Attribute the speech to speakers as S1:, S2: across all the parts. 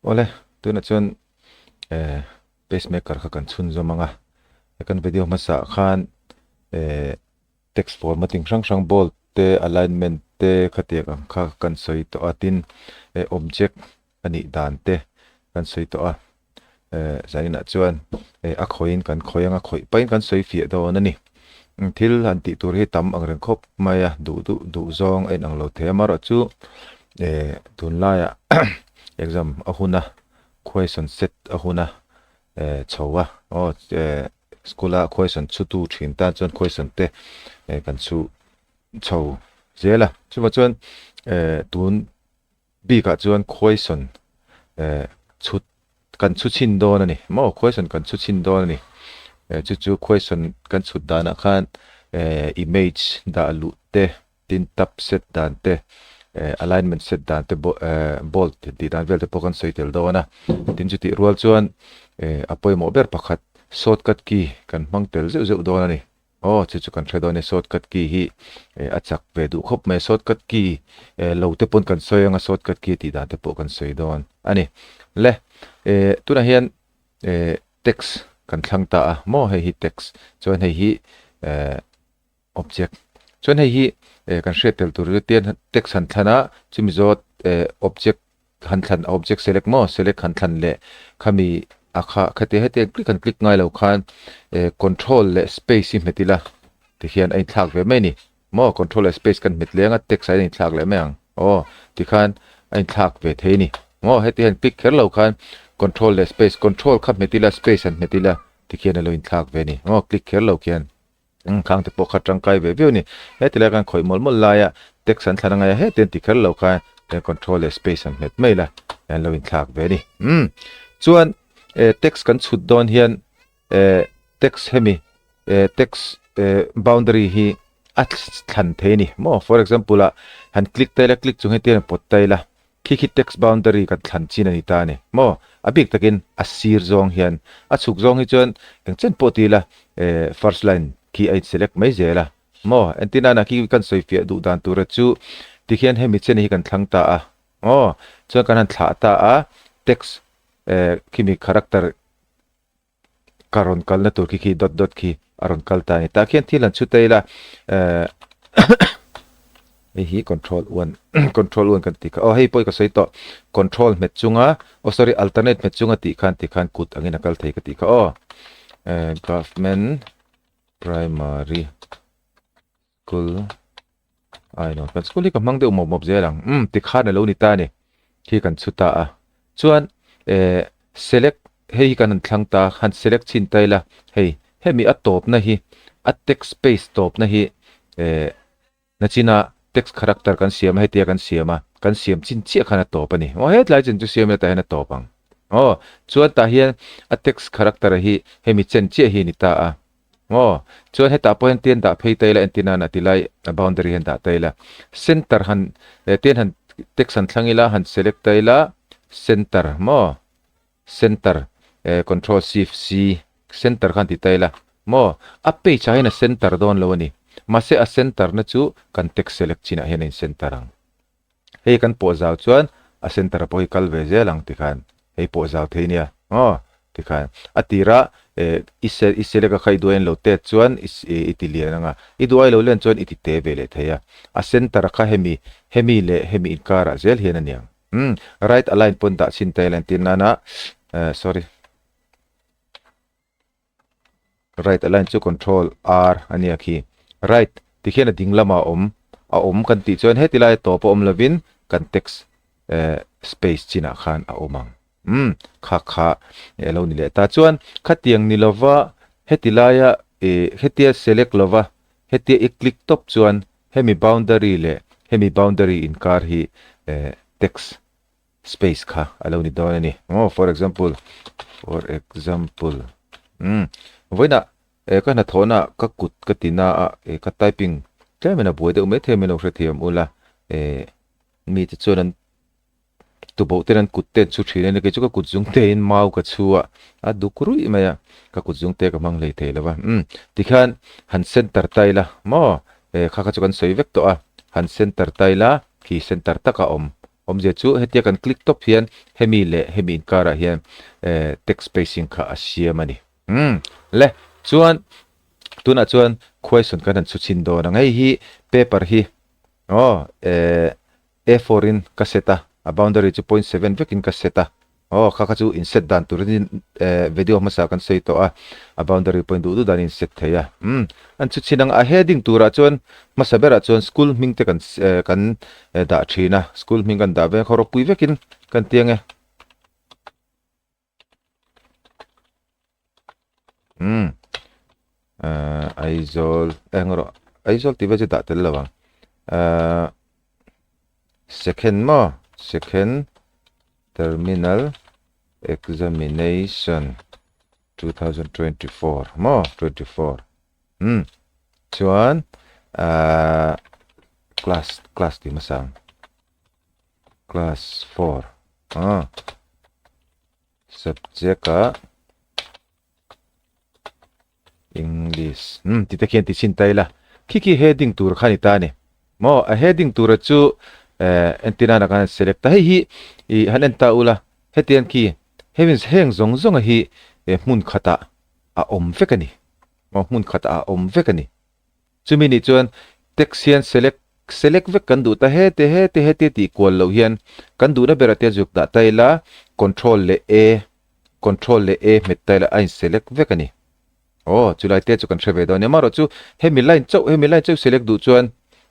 S1: Awle, tunah chuan eh pacemaker kha kan chhunzawm ang a, kan video hmasa ah khan eh text formatting hrang hrang bold te alignment te khatiang ang kha kan sawi tawh a, tin eh object a nih dan te kan sawi tawh a, eh zaninah chuan eh a khawiin kan khawi ang a, khawih pahin kan sawi fiah dawn a ni. Thil han tih tur hi tam ang reng khawp mai a, duh duh duh zawng a inang lo thei a, amaherawhchu eh tunlaiah exam a hun a, question set a hun a eh chho a, aw eh school a question chhutu thin tan chuan question te eh kan chhu chho zel a, chuvang chuan eh tun Bikah chuan question eh chhut kan chhu chhin dawn a ni maw question kan chhu chhin dawn a ni eh chu chu question kan chhut danah khan eh image dah luh te tin tab set dan te eh alignment set dan te eh bold tih dan vel te pawh kan sawi tel dawn a tin chutih rual chuan eh a pawimawh ber pakhat shortcut key kan hmang tel zeuh zeuh dawn a ni. Aw chu chu kan hre dawn e shortcut key hi a chak ve duh khawp mai shortcut key lo te pawn kan sawi anga shortcut key tih dan te pawh kan sawi dawn a ni le tunah hian text kan thlang ta a maw hei hi text chuan hei hi object chuan hei hi kan hriat tel tur chu tian text han thlan a chumi zawt object han thlan object select maw select han thlan leh khami a kha khati heti ang click han click ngai lo khan eh control leh space hi hmet ila tikhian a inthlak ve mai a ni maw control leh space kan hmet leng a text ah hian a inthlak leh mai ang aw tikhan a inthlak ve thei a ni maw heti hian click kher lo khan control leh space control kha hmet ila space han hmet ila tikhian a lo inthlak ve a ni maw click kher lo khian. Eng khang te pawh kha tangkai ve viau a ni. Heti lai khan khawih mawlh mawlh laia text an thlan a ngai a, heti an ti kher lo khan eng control leh space an hmet mai la, an lo inthlak ve a ni. Umm. Chuan eh text kan chhut dawn hian eh text hemi eh text eh boundary hi a thlan thei a ni maw? For example ah han click ta ila, click chung hi tian pawt ta ila, Khi khi text boundary kan thlan chin a ni ta a ni maw? A bik takin a sir zawng hian a chhuk zawng hi chuan eng chen pawh ti ila eh first line khi a in select mai zel a maw? Entir nana khi kan sawi fiah duh dan tura chu tikhian hemi chen hi kan thlang ta a maw? Chuan kan han thlah ta a text eh khimi character ka rawn kalna tur khi khi dot dot khi a rawn kal ta a ni. Tah khian thil han chhu ta ila eh hei hi control one control one kan tih kha aw hei pawh hi ka sawi tawh control hmet chunga aw sorry alternate hmet chunga tih khan ti khan kut angin a kal thei ka tih kha aw eh government primary school ai no kan school hi ka hmang deuh mawp mawp zel ang umm tikhan alo ni ta a ni khi kan chhu ta a chuan eh select hei hi kan han thlang ta han select chhin ta ila hei hemi a tawpna hi a text space tawpna hi eh nachina text character kan siam a hetia kan siam a kan siam chin chiah khan a tawp a ni aw hetlai chin chu siam ila tah hian a tawp ang aw chuan tah hian a text character hi hemi chen chiah hi a ni ta a. Aw, chuan hetah pawh hian tian dah phei ta ila entir nan a ti lai a boundary hian dah ta ila. Center han eh tian han text han thlang ila han select ta ila center maw center eh control shift C center khan ti ta ila maw a page ah hian a center dawn lo a ni. Mahse a center na chu kan text select chinah hian a in center ang. Hei kan pawh zau chuan a center pawh hi kal ve zel ang tikhan hei pawh zau thei nia aw tikhan a tira eh i se i select a kha i duai an lo tet chuan i i ti lian anga i duai lo len chuan i ti te ve leh thei a a center kha hemi hemi leh hemi inkarah zel hian a niang umm right align pawn dah chhin ta ila entir nana eh sorry. Right align chu control R a nia khi. Right ti khian a ding lamah a awm a awm kan tih chuan heti laia tawp a awm lovin kan text eh space chinah khan a awm ang. Umm kha kha a lo ni leh ta. Chuan khatiang ni lova heti laia ih hetia select lova hetia i click tawp chuan hemi boundary leh hemi boundary inkar hi eh text space kha a lo ni dawn a ni. Aw for example, for example umm vawiinah eh ka hnathawhna ah ka kut ka ti na a eh ka typing tlem in a buai deuh mai thei a min lo hrethiam ula eh mi te chuan an tuboh ten an kut te an chhu thin a ni kei chu ka kut zung te in mau ka chhu a a duk ruih mai a ka kut zung te ka hmang hlei thei lo va umm tikhian han center ta ila maw eh kha kha chu kan sawi vek tawh a han center ta ila khi center taka awm. Awmzia chu hetia kan click tawp hian hemi leh hemi inkarah hian text spacing kha a siam a ni. Umm le chuan tunah chuan question kan han chhu chhin dawn ang. Hei hi paper hi aw eh A4 in ka set a, a boundary chu 0.7 vekin ka set a. Aw kha kha chu in set dan turin eh video hmasa kan sawi tawh a, a boundary pawhin duh duh dan in set thei a. Umm an chhu chhin ang a heading turah chuan hmasa berah chuan school hming te kan eh kan dah thin a, school hming kan dah ve a, khawropui vekin kan tiang e. Umm eh Aizawl eng rawh Aizawl tih vel chu dah tel lo ang eh second maw second terminal examination 2024 maw 24 umm chuan eh class class tih hmasa ang class 4 ah. Subject ah English umm tih te khian ti chhin ta ila khi khi heading tur kha a ni ta a ni maw a heading tura chu eh entir nana khan select ta hei hi ih han en ta ula hetiang khi hemi heng zawng zawnga hi eh hmun khatah a awm vek a ni maw hmun khatah a awm vek a ni. Chumi nih chuan text hian select select vek kan duh ta hete hete hete tih kual loh hian kan duhna berah te zuk dah ta ila control leh A control leh A hmet ta ila a in select vek a ni. Aw chulai te chu kan hre ve dawn nia amaherawh chu hemi line chauh hemi line chauh select duh chuan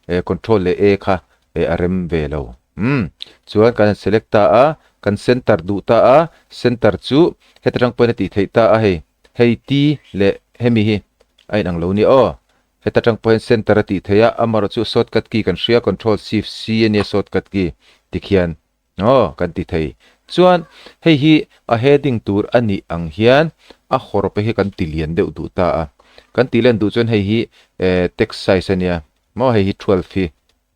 S1: eh control leh A kha eh a rem ve lo. Umm chuan kan han select ta a kan center duh ta a center chu heta tang pawhin a tih theih ta a hei. Hei ti leh hemi hi a inang lo nia aw. Heta tang pawh hian center a tih theih a, amaherawh chu shortcut key kan hria control shift C a nia shortcut key tikhian aw kan ti thei. Chuan hei hi a heading tur a nih ang hian a hawrawp hi kan ti lian deuh duh ta a. Kan tih len duh chuan hei hi text size a nia maw hei hi 12 hi.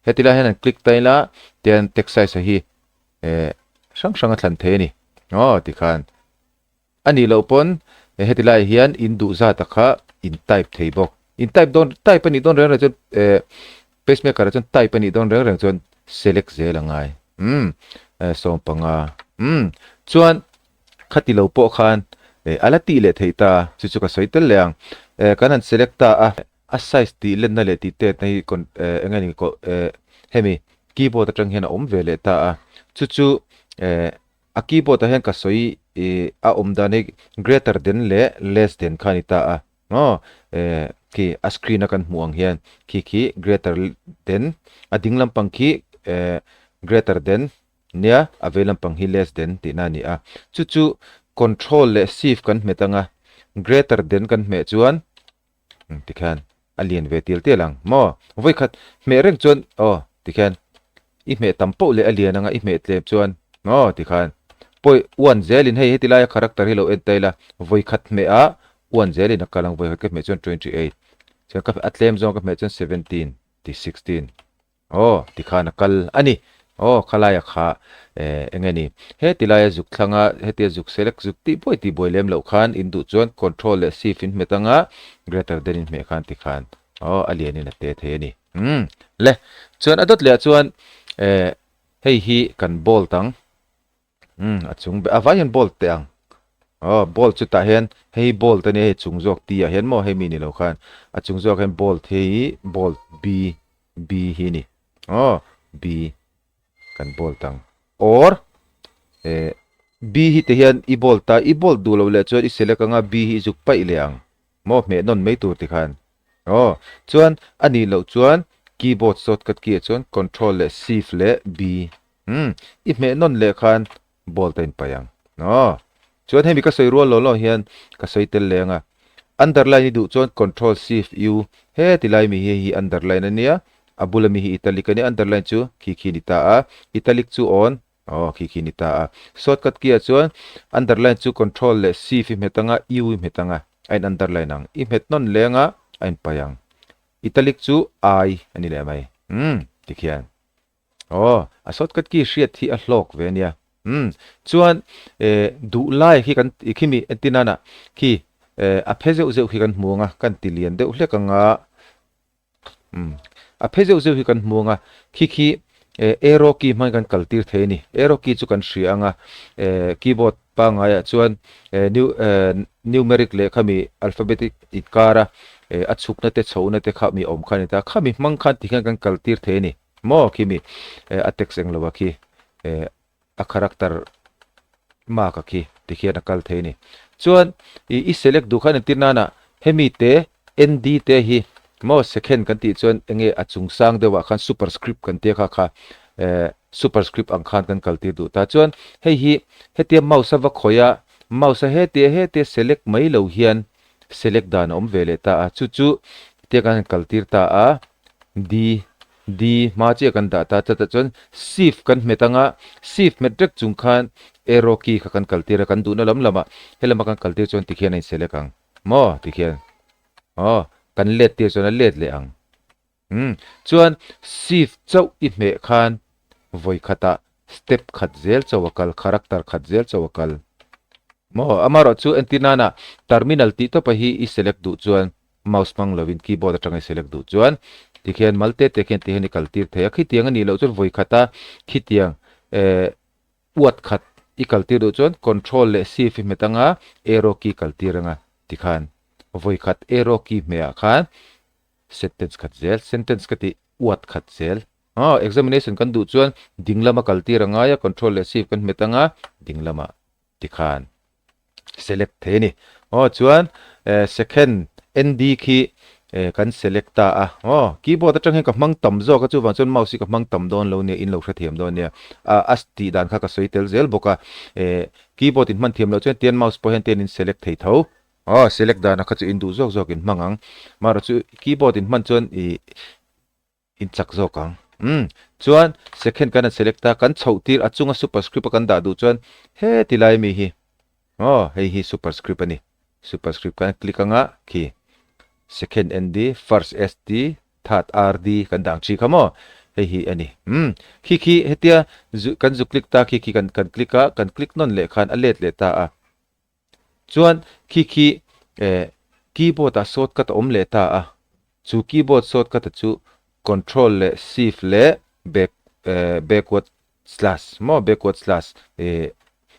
S1: Heti lai hian han click ta ila tian text size a hi hrang hrang a thlan thei a ni aw tikhan. A nih loh pawn heti laiah hian in duh zat a kha in type thei bawk. In type dawn type a nih dawn reng reng chuan eh pacemaker ah chuan type a nih dawn reng reng chuan select zel a ngai. Umm eh sawmpanga umm chuan khati lo pawh khan eh a la tih leh theih ta chu chu ka sawi tel leh ang. Eh kan han select ta a, a size tih lenna leh tih tetna hi con eh eng nge ni koh eh hemi keyboard atang hian a awm ve leh ta a chu chu eh A keyboard ah hian ka sawi ih a awm dan hi greater than leh less than kha a ni ta a maw eh khi a screen a kan hmuh ang hian khi khi greater than a ding lampang khi eh greater than nia a vei lampang hi less than tihna a ni a chu chu control leh shift kan hmet anga greater than kan hmeh chuan Tikhian a lian ve tial tial ang maw? Vawikhat hmeh reng chuan aw tikhian i hmeh tam poh leh a lian anga i hmeh tlem chuan aw tikhan pawi uan zelin hei heti laia character hi lo en ta ila vawikhat hmeh ah uan zelin a kal ang vawikhat ka hmeh chuan 28 chuan ka a tlem zawng ka hmeh chuan 17 ti 16. Aw, tikhan a kal a ni. Aw, khalaia kha eh eng nge ni? Heti laia zuk thlanga hetia zuk select zuk tih buai tih buai lem loh khan in duh chuan control leh shift in hmet anga greater than in hmeh khan tikhan aw a lian in a te thei a ni. Umm le, chuan a dawt leh ah chuan eh hei hi kan bold ang. Umm a chung a vai hian bold teh ang. Aw bold chu tah hian hei hi bold a nia hei chung zawk T ah hian maw hei mi ni lo khan a chung zawk hian bold hei hi bold B B hi a ni. Aw B kan bold ang or eh B hi ti hian i bold a i bold duh loh leh chuan i select anga B hi i zuk paih leh ang maw hmeh nawn mai tur ti khan. Aw chuan a nih loh chuan keyboard shortcut key ah chuan control leh shift leh B Umm, i hmeh nawn leh khan bolt a inpaih ang. Aw, chuan hemi ka sawi rual lo lo hian ka sawi tel leh ang a. Underline i duh chuan control shift U heti lai mi hi hi underline a nia, a bula mi hi italic a nia, underline chu khi khi ni ta a, italic chu on, aw khi khi ni ta a. Shortcut key ah chuan underline chu control leh shift i hmet ang a, U i hmet ang a, a in underline ang. I hmet nawn leh ang a, a inpaih ang. Italic chu I a ni leh mai. Umm, tikhian. Aw, a shortcut key hriat hi a hlawk ve ania. Umm, chuan eh duh lai khi kan i khimi entir nana khi eh a phe zeuh zeuh khi kan hmu ang a, kan ti lian deuh hlek ang a. Umm, a phe zeuh zeuh hi kan hmu ang a, khi khi Arrow key hmangin kan kal tir thei a ni. Arrow key chu kan hria ang a, keyboard pangaiah chuan numeric leh khami alphabetic inkara a chhukna te chhohna te kha mi awm kha a ni ta. Khami hmang khan tikhian kan kal tir thei a ni. Maw khimi a text eng lo a khi a character mark a khi tikhian a kal thei a ni. Chuan i select duh khan entir nana hemi te ND te hi maw second kan tih chuan enge a chung sang deuhah khan superscript kan tia kha kha superscript ang khan kan kal tir duh ta. Chuan hei hi hetia mouse a va khawih a mouse a hetia hetia select mai lo hian select dan a awm ve leh ta a, chu chu tia kan han kal tir ta a, D, D hma chiah kan dah ta chutah chuan shift kan hmet anga shift hmet rek chung khan arrow key kha kan kal tir a, kan duhna lam lamah helama kan kal tir chuan tikhian a in select ang maw tikhian aw kan let tir chuan a let leh ang. Umm chuan shift chauh i hmeh khan vawi khatah step khat zel chauh a kal, character khat zel chauh a kal. Maw? Amaherawh chu entir nana terminal tih tawpa hi i select duh chuan mouse hmang lovin keyboard atanga i select duh chuan tikhian mal te te khian tihian i kal tir thei a, khitiang a nih loh chuan vawi khata khitiang eh uat khat i kal tir duh chuan control leh shift i hmet anga arrow key kal tir anga tikhan vawi khat arrow key hmehah khan Sentence khat zel, sentence ka tih uat khat zel. Aw, examination kan duh chuan ding lama kal tir a ngai a, control leh shift kan hmet anga ding lama tikhan select thei a ni. Aw, chuan second ND khi kan select ta a. Aw, keyboard atang hian ka hmang tam zawk a, chuvang chuan mouse hi ka hmang tam dawn lo nia, in lo hrethiam dawn nia. A tih dan kha ka sawi tel zel bawk a. Keyboard in hman thiam loh chuan tian mouse pawh hian tian in select thei tho. Aw, select dana kha chu in duh zawk zawk in hmang ang. Mahrawh chu keyboard in hman chuan i in chak zawk ang. Umm, chuan second kan han select a, kan chhoh tir a chunga superscript a kan dah duh chuan heti lai mi hi, aw hei hi superscript a ni. Superscript kan click anga khi second ND, first ST, third RD kan dah ang chi kha maw, hei hi a ni. Umm, khi khi hetia zu kan zu click ta khi khi kan kan click a, kan click nawn leh khan a let leh ta a. Chuan khi khi eh keyboard ah shortcut a awm leh ta a, chu keyboard shortcut a chu control leh shift leh back eh backward slash maw backward slash eh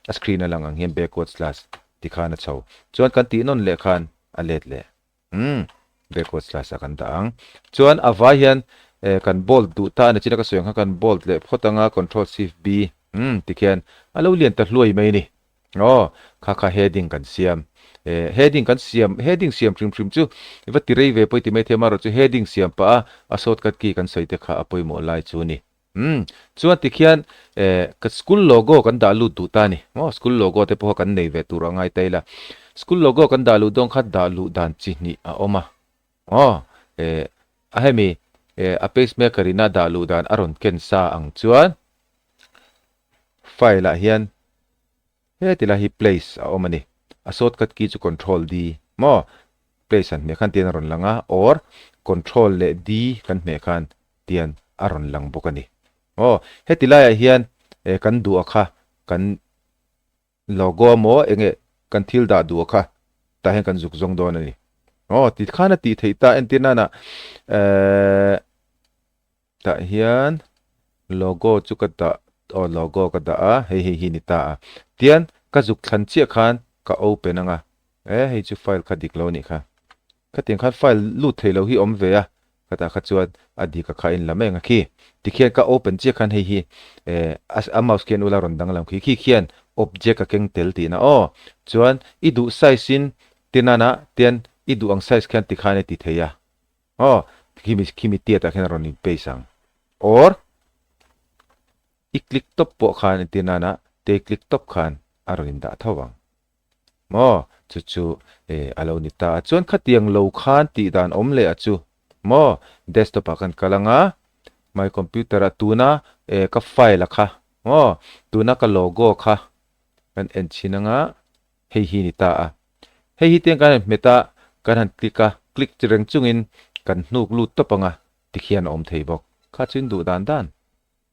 S1: a screen a lang ang hian backward slash ti khan a chho. Chuan kan tih nawn leh khan a let leh. Umm backward slash ah kan dah ang. Chuan a vai hian eh kan bold duh ta a ni chin a ka sawi ang khan kan bold leh phawt anga control shift B umm tikhian a lo lian ta hluai mai a ni. Aw kha kha heading kan siam eh heading kan siam heading siam hrim hrim chu i va ti rei ve pawh i ti mai thei a marawh chu heading siam pah a a shortcut key kan sawi te kha a pawimawh lai chu a ni. Umm, chuan tikhian eh ka school logo kan dah lut duh ta a ni. Maw school logo te pawh kha kan nei ve tur a ngai ta ila. School logo kan dah luh dawn kha dah luh dan chi hnih a awm a. Aw, eh a hemi eh a pacemaker ina dah luh dan a rawn ken sa ang chuan file ah hian Heti lai hi place a awm a ni. A shortcut key chu control D maw? Place han hmeh khan tian a rawn lang a or control leh D kan hmeh khan tian a rawn lang bawk a ni. Aw, heti laiah hian eh kan duh a kha kan logo emaw enge kan thil dah duh a kha tah hian kan zuk zawng dawn a ni. Aw, ti khan a tih theih ta entir nana eh. Tah hian logo chu ka dah aw logo ka dah a hei hei hi ni ta a tian ka zuk thlan chiah khan ka open anga e hei chu file kha dik lo anih kha khatiang khan file lut thei lo hi awm ve a khatah kha chuan a dik a kha in la mai ang a khi tikhian ka open chiah khan hei hi eh a mouse khian ula rawn danglam khi khi khian object a keng tel tihna aw chuan i duh size in tinana tian i duh ang size khian tikhan i ti thei a. Aw, khimi khimi tiatah khian a rawn in paste ang. Or, i click tawp pawh khan entir nana te click tawp khan a rawn in dah tho ang. Maw, chu chu eh a lo ni ta a. Chuan khatiang lo khan tih dan awm leh a chu. Maw, desktop ah khan kal anga, my computer ah tuna eh ka file a kha, maw, tuna ka logo kha kan en chhin anga, hei hi ni ta a. Hei hi tiang kan han hmet a, kan han click a, click chi reng chungin kan hnuk lut tawp ang a, tikhian a awm thei bawk. Kha chu in duh dan dan.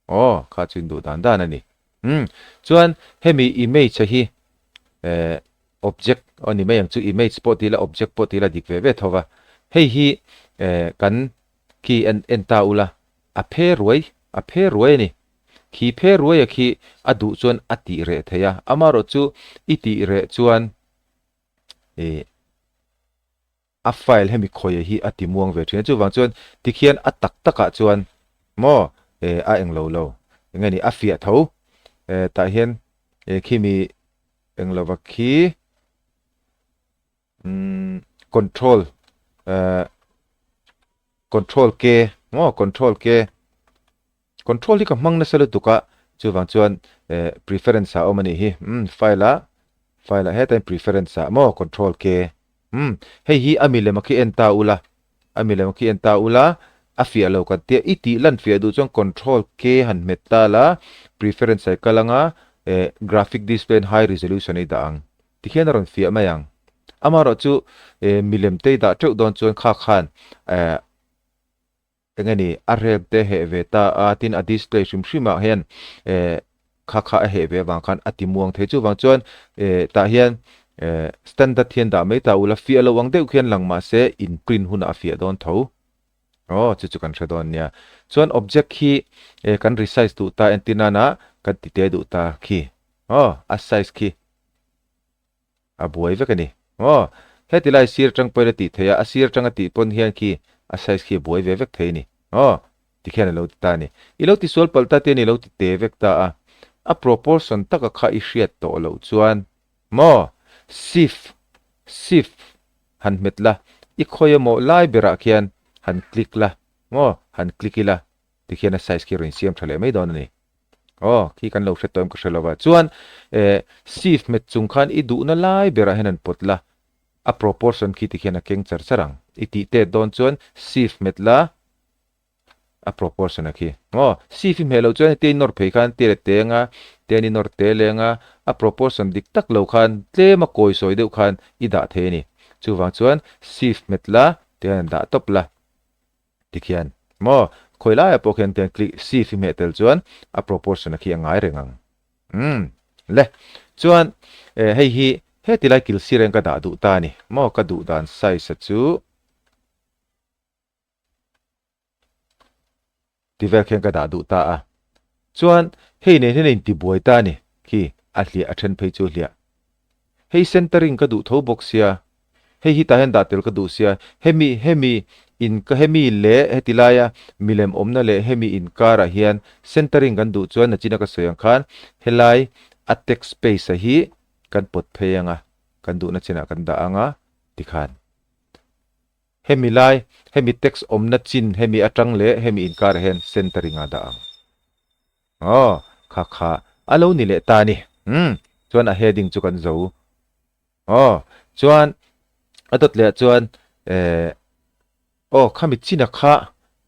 S1: Aw, kha chu in duh dan dan a ni. Umm, chuan hemi image a hi eh object aw ni mai ang chu, image pawh ti ila object pawh ti ila dik ve ve tho va. Hei hi eh kan khi en en ta ula, a phe ruai A phe ruai a ni. Khi phe ruaia khi a duh chuan a tih reh thei a, amaherawh chu i tih reh chuan ih a file hemi khawia hi a ti muang ve thin a, chuvang chuan tikhian a tak takah chuan maw eh a englo lo eng nge ni a fiah tho eh tah hian eh khimi englova khi umm control eh control k maw control k control hi ka hmang nasa lutuk a chuvang chuan eh preference ah a awm a nih hi umm file ah file ah hetah hian preference ah maw control k umm hei hi a milem a khi en ta ula a milem a khi en ta ula a fiah lo kan tia i tih lan fiah duh chuan control k han hmet ta la preference ah i kal anga eh graphic display in high resolution a i dah ang. Tikhian a rawn fiah mai ang. Amaherawhchu eh milem te i dah teuh dawn chuan kha khan eh eng nge ni a rem te heh ve ta a, tin a display hrim hrim ah hian eh kha kha a heh ve avang khan a ti muang thei. Chuvang chuan eh tah hian eh standard hian dah mai ta ula fiah lo ang deuh khian lang mahse in print hunah a fiah dawn tho. Aw chu chu kan hre dawn nia. Chuan object khi eh kan resize duh ta entir nana kan ti te duh ta khi. Aw a size khi. A buai vek a ni. Aw, heti lai sir atang pawhin a tih theih a, a sir atanga tih pawn hian khi a size khi a buai ve vek thei a ni. Aw, tikhian a lo ti ta a ni. I lo ti sual palh ta te a ni, i lo ti te vek ta a. A proportion taka kha i hriat tawh loh chuan maw shift, shift han hmet la, i khawi emaw lai berah khian han click la, maw han click ila tikhian a size khi a rawn insiam tha leh mai dawn a ni. Aw, khi kan lo hre tawh em ka hre lo va. Chuan eh sieve hmet chung khan i duhna lai berah hian an pawt la, a proportion khi tikhian a keng char char ang. I tih tet dawn chuan sieve hmet la, a proportion a khi. Aw, sieve i hmeh loh chuan hetia i nawr phei khan tia te anga, tian i nawr te leng a, a proportion dik tak lo khan tlem a kawi sawi deuh khan i dah thei a ni. Chuvang chuan sieve hmet la, tihian an dah tawp la. Tikhian maw khawi laiah pawh khian tiang click shift hi hmeh tel chuan a proportion a khi a ngai reng ang. Umm le chuan eh hei hi heti lai kil sir reng ka dah duh ta a ni maw ka duh dan size a chu ti vel khian ka dah duh ta a chuan hei nen hian a intibuai ta a ni khi a hliah a then phei chu hliah. Hei centering ka duh tho bawk sia, hei hi tah hian dah tel ka duh sia, hemi hemi in hemi leh heti laia milem awmna leh hemi inkarah hian centering kan duh chuan nachina ka sawi ang khan helai a text space a hi kan pawt phei anga kan duhna chinah kan dah anga tikhan hemi lai hemi text awmna chin hemi atang leh hemi inkarah hian centering ah dah ang. Aw, kha kha a lo ni leh ta a ni. Umm, chuan a heading chu kan zo. Aw, chuan a dawt leh ah chuan eh, aw khami china kha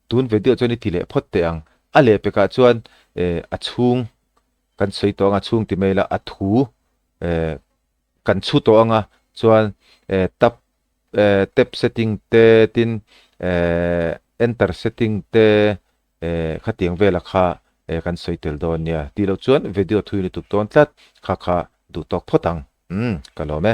S1: tun video chuan i ti leh phawt teh ang. A leh pekah chuan eh a chhung kan sawi tawh ang a, chhung ti mai ila a thu eh kan chhu tawh ang a, chuan eh tab eh tab setting te tin eh enter setting te Eh khatiang vela kha eh kan sawi tel dawn nia tih loh chuan video thui lutuk dawn tlat kha kha duh tawk phawt ang. Umm ka lawm e.